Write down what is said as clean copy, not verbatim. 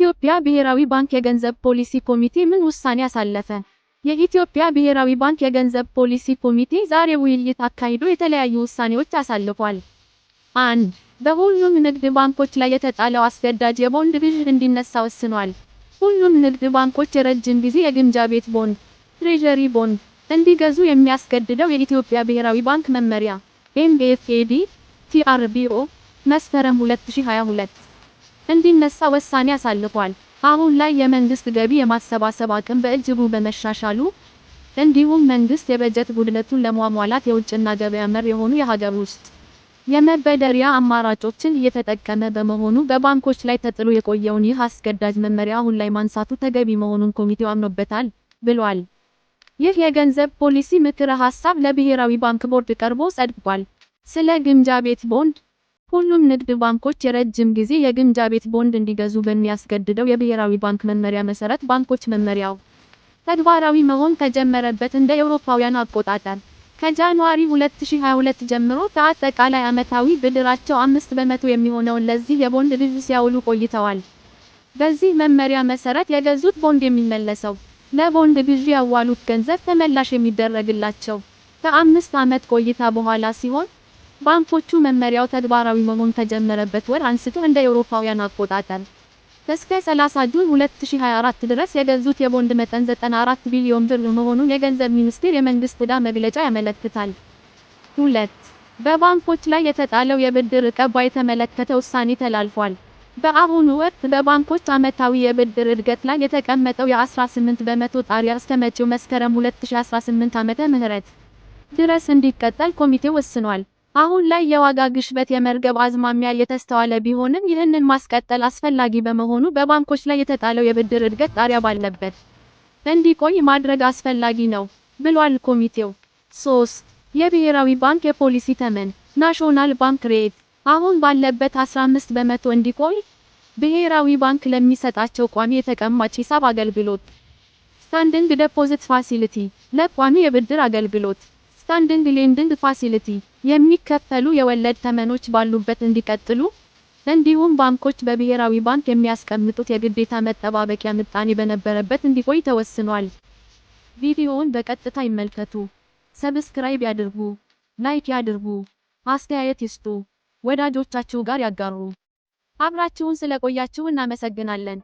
የኢትዮጵያ ብሔራዊ ባንክ የገንዘብ ፖሊሲ ኮሚቴ ምን ውሳኔ አሳለፈ? የኢትዮጵያ ብሔራዊ ባንክ የገንዘብ ፖሊሲ ኮሚቴ ዛሬ ውይይት አካሂዶ የተለያዩ ውሳኔዎች አሳልፏል። 1. በሁሉም ንግድ ባንኮች ላይ የተጣለው አስገዳጅ የቦንድ ግዥ እንዲነሳ ወስኗል። ሁሉም ንግድ ባንኮች የረጅም ጊዜ የግምጃ ቤት ቦንድ (treasury bond) እንዲገዙ የሚያስገድደው የኢትዮጵያ ብሔራዊ ባንክ መመሪያ MFAD TRBO መስከረም 2022 እንዲነሳ ውሳኔ አሳልፏል። አሁን ላይ የመንግስት ገቢ የማሰባሰብ አቅም በእጅጉ በመሻሻሉ፣ እንዲሁም መንግስት የበጀት ጉድለቱን ለማሟላት የውጭና ገበያ መር የሆኑ የሀገር ውስጥ የመበደሪያ አማራጮችን እየተጠቀመ በመሆኑ በባንኮች ላይ ተጥሎ የቆየውን ይህ አስገዳጅ መመሪያ አሁን ላይ ማንሳቱ ተገቢ መሆኑን ኮሚቴው አምኖበታል፣ ብሏል። ይህ የገንዘብ ፖሊሲ ምክረ ሀሳብ ለብሔራዊ ባንክ ቦርድ ቀርቦ ጸድቋል። ስለ ግምጃ ቤት ቦንድ፣ ሁሉም ንግድ ባንኮች የረጅም ጊዜ የግምጃ ቤት ቦንድ እንዲገዙ በሚያስገድደው የብሔራዊ ባንክ መመሪያ መሰረት ባንኮች መመሪያው ተግባራዊ መሆን ከጀመረበት እንደ አውሮፓውያን አቆጣጠር ከ January 2022 ጀምሮ ከአጠቃላይ ዓመታዊ ብድራቸው 5% የሚሆነውን ለዚህ የቦንድ ግዥ ሲያውሉ ቆይተዋል። በዚህ መመሪያ መሰረት የገዙት ቦንድ የሚመለሰው፣ ለቦንድ ግዢ ያዋሉት ገንዘብ ተመላሽ የሚደረግላቸው ከ5 ዓመት ቆይታ በኋላ ሲሆን፣ ባንኮቹ መመሪያው ተግባራዊ መሆን ከጀመረበት ወር አንስቶ እንደ አውሮፓውያን አቆጣጠር እስከ 30 June 2024 ድረስ የገዙት የቦንድ መጠን 94 ቢሊዮን ብር መሆኑን የገንዘብ ሚኒስቴር የመንግስት ዕዳ መግለጫ ያመለክታል። 2. በባንኮች ላይ የተጣለው የብድር እቀባ የተመለከተ ውሳኔ ተላልፏል። በአሁኑ ወቅት በባንኮች ዓመታዊ የብድር እድገት ላይ የተቀመጠው የ18% ጣሪያ እስከ መጪው መስከረም 2018 ዓመተ ምህረት ድረስ እንዲቀጥል ኮሚቴው ወስኗል። አሁን ላይ የዋጋ ግሽበት የመርገብ አዝማሚያ እየተስተዋለ ቢሆንም፣ ይህንን ማስቀጠል አስፈላጊ በመሆኑ በባንኮች ላይ የተጣለው የብድር እድገት ጣሪያ ባለበት እንዲቆይ ማድረግ አስፈላጊ ነው፣ ብሏል ኮሚቴው። 3. የብሔራዊ ባንክ የፖሊሲ ተመን (National Bank Rate) አሁን ባለበት 15% እንዲቆይ፣ ብሔራዊ ባንክ ለሚሰጣቸው ቋሚ የተቀማጭ ሂሳብ አገልግሎት (Standing Deposit Facility)፣ ለቋሚ የብድር አገልግሎት (Standing Lending Facility) የሚከፈሉ የወለድ ተመኖች ባሉበት እንዲቀጥሉ፣ እንዲሁም ባንኮች በብሔራዊ ባንክ የሚያስቀምጡት የግዴታ መጠባበቂያ ምጣኔ በነበረበት እንዲቆይ ተወስኗል። ቪዲዮውን በቀጥታ ይመልከቱ። Subscribe ያድርጉ፣ like ያድርጉ፣ አስተያየት ይስጡ፣ ወዳጆቻችሁ ጋር ያጋሩ። አብራችሁን ስለቆያችሁ እናመሰግናለን።